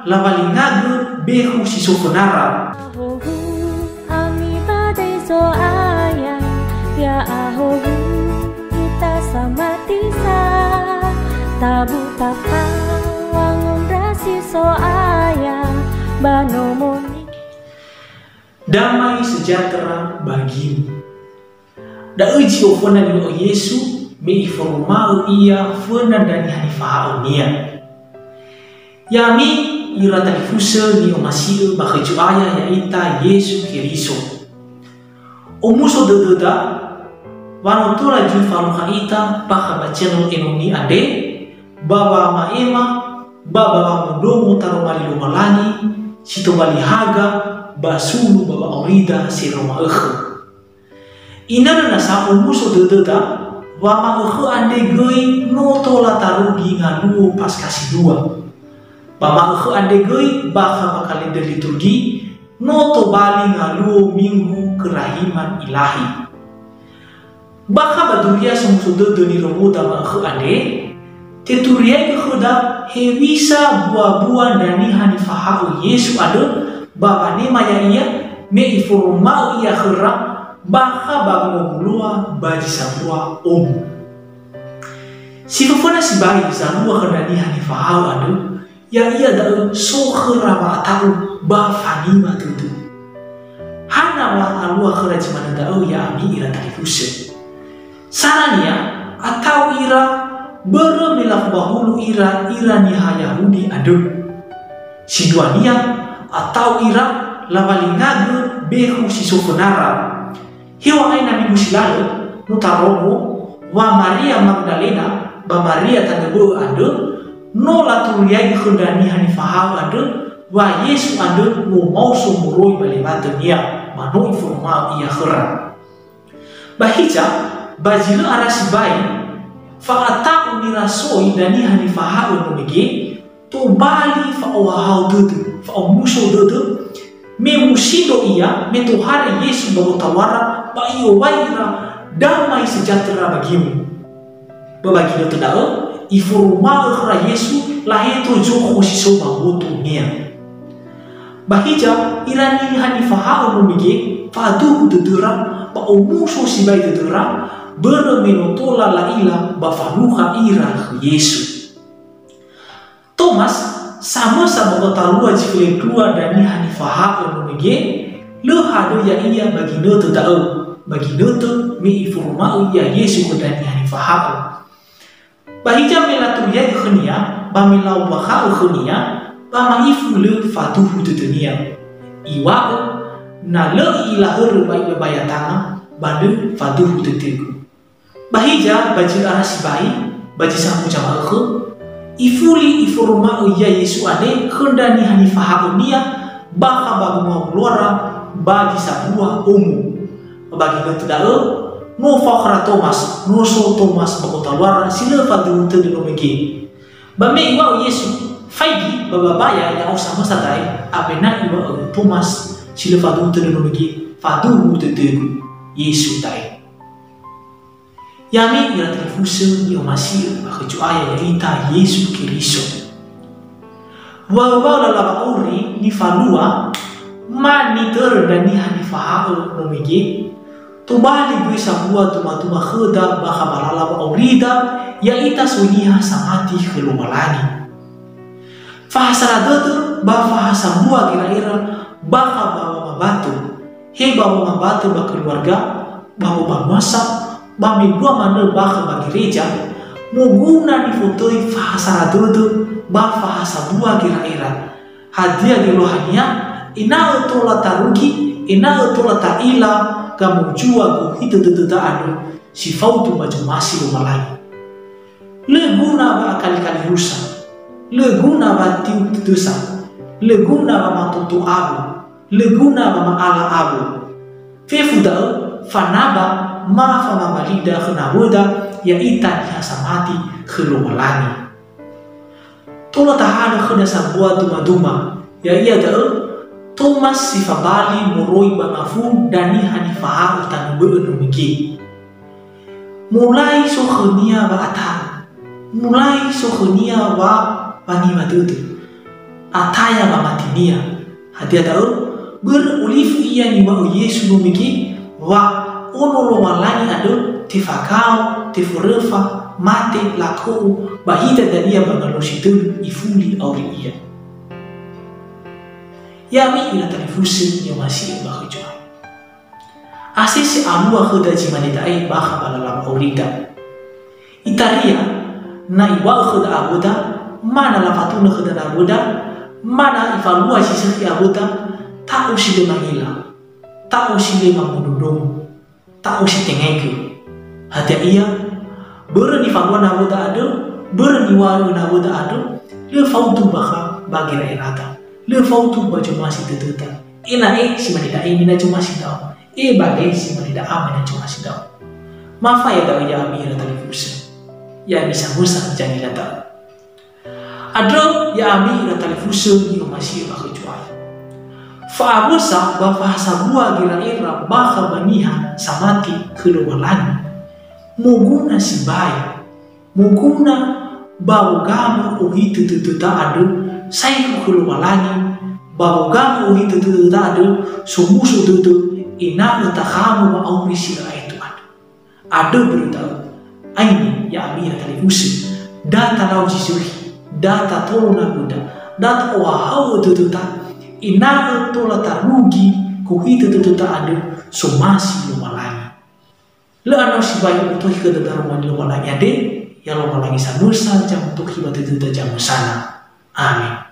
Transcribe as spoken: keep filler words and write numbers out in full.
Lawalingagö bekhu si so fönara. Ahohu ami badai Zo'aya, ya ahohu ita samati sa, tabu tapa wangondrasi Zo'aya, ba nomoni. Damai sejahtera bagimu. Da'ö zi oföna niŵa'ö Yesu me iforoma'ö Ia föna ndra niha nifahaö-Nia. Ya'ami ira talifusö ni'omasi'ö ba khö Zo'aya ya'ita Yesu Keriso. Omuso dödöda wa no tola zui falukha ita bakha ba channel enoni andre, ba wama'ema, ba ba wamondrongo taroma li Lowalangi si tobali haga ba sunu ba wa'aurida seroma ökhö. Inanö nasa omuso dödöda, wa ma'ökhö andre göi no tola tarugi ngaluo Paskha si dua. Ba ma'ökhö andre göi bakha ba kalender liturgi, no tobali ngaluo Minggu Kerahiman Ilahi. Bakha ba duria somuso dödö nirongoda ma'ökhö andre, teturiaigö khöda hewisa bua-bua ndra niha nifahaö Yesu andrö ba wanema ya'ia me iforoma'ö Ia khöra bakha ba wongomuloa ba zi sambua omo. Si föföna sibai zalua khö ndra niha nifahaö andrö, ya'ia da'ö so khöra wa'ata'u ba faniwa dödö. Hana wa alua khöra zi manö da'ö, ya'ami ira talifusö? Sarania, ata'u ira börö me lafobahulu ira ira niha Yahudi andrö. Si duania, ata'u ira lawalingagö bekhu si so fönara. Heŵa'ae na minggu si lalö, no tarongo wa Maria Magdalena ba Maria tanö bö'ö andrö, no laturiaigö khö ndra niha nifahaö andrö wa Yesu andrö no maoso moroi ba lewatö-Nia, ba no iforoma'ö Ia khöra. Ba hiza, ba zi lö ara sibai, fa'ata'u nirasoi ndra niha nifahaö no mege, tobali fa'ohahau dödö, fa'omuso dödö, me musindro ia me tohare Yesu ba gotaluara ba i'owai ira damai sejahtera bagimu. Ba ba ginötö da'ö, iforoma'ö khöra Yesu laheto zokho si so ba botonia. Ba hiza, ira niha nifahaö no mege, faduhu dödöra ba omuso sibai dödöra, börö me no tola la'ila ba falukha ira khö Yesu. Tomas, samösa ba gotalua zi felendrua ndra niha nifahaö no mege, lö hadö ya'ia ba ginötö da'ö, ba ginötö me iforoma'ö ia Yesu khö ndra niha nifahaö. Ba hiza me laturiaigö khönia, ba me la'ombakha'ö khönia, ba ma'ifu lö faduhu dödönia. Iŵa'ö, na lö i'ila hörö ba ibabaya tanga, ba lö faduhu dödögu. Ba hiza, ba zi lö ara sibai, ba zi sambua zama'ökhö, ifuli iforoma'ö ia Yesu andre khö ndra niha nifahaö-Nia bakha ba wongomuloara ba zi sambua omo. Ba ginötö da'ö, no fao khöra Tomas, no so Tomas ba gotaluara si lö faduhu tödö no mege. Ba me iŵa'ö Yesu, "Faigi ba babaya ya'o samösa da'e," awena iŵa'ö Tomas si lö faduhu tödö no mege, "Faduhu dödögu, Yesu da'e." Ya'ami ira talifusö ni'omasi'ö ba khö Zo'aya ya'ita Yesu Keriso. Wa'ö-wa'ö lala wa'auri nifalua, ma nitörö ndra niha nifahaö no mege, tobali göi sambua dumaduma khöda bakha ba lala wa'aurida, ya'ita soi niha samati khö Lowalangi. Fahasara dödö ba fahasambua gera'era bakha ba wamabatö, he ba wamabatö ba keluarga, ba wobanuasa, ba mendrua manö bakha ba gereja, moguna nifotöi fahasara dödö ba fahasambua gera'era. Hadia geluahania? Ena'ö tola tarugi, ena'ö tola ta'ila gamozua gohitö dödöda andrö si faudu ba zomasi Lowalangi. Lö guna wa'akali-kali rusa, lö guna watiu dödösa, lö guna wamatoto awö, lö guna wama'ala awö. Fefu da'ö fanaba ma famabali da'ö khö nawöda, ya'ita niha samati khö Lowalangi. Tola tahalö khöda sambua dumaduma, ya'ia da'ö Tomas si fabali moroi ba ngafu ndra niha nifahaö tanö bö'ö no mege. Mulai so khönia wa'ata'u, mulai so khönia wa-, waniwa dödö. Ataya wamatinia. Hadia da'ö? Börö olifu ia niŵa'ö Yesu no mege, wa Ono Lowalangi andrö tefakao, teforöfa, mate, lako'o, ba hiza dania ba ngalö si tölu ifuli auri Ia. Ya'ami ira talifusö ni'omasi'ö ba khö Zo'aya. Asese alua khöda zi mane da'e bakha ba lala wa'aurida. Itaria, na iŵa'ö khöda awöda, ma na lafatunö khöda nawöda, ma na ifalua zi sökhi awöda, ta'o si lö mangila, ta'o si lö mamondrondrongo, ta'o si tengaigö. Hadia ia, börö nifalua nawöda andrö, börö niŵa'ö nawöda andrö, lö faudu bakha ba gera'erada, lö faudu ba zomasi dödöda. Ena'e si mane da'e mina zomasi ndra'o, e ba le si mane da'a mina zomasi ndra'o. Ma faya da'ö ya'ami ira talifusö. Ya'ami samösa zangila da'ö. Andrö ya'ami ira talifusö ni'omasi'ö ba khö Zo'aya. Fa'awösa ba fahasabua gera'era bakha ba niha samati khö Lowalangi, moguna sibai, moguna ba wogamö ohitö dödöda andrö saekhu khö Lowalangi, ba wogamö ohitö dödöda andrö somuso dödö ena'ö takhamö wa'auri si lö aetu andrö. Andrö börö da'ö, aine ya'ami ira talifusö, da talau zi zökhi, da tatolo nawöda, da ta'ohahau'ö dödöda, ena'ö tola tarugi gohitö dödöda andrö somasi Lowalangi. Lö anau sibai u'otohi khöda daroma li Lowalangi andre, ya Lowalangi samösa zamutohi ba dödöda zamösana. Amen.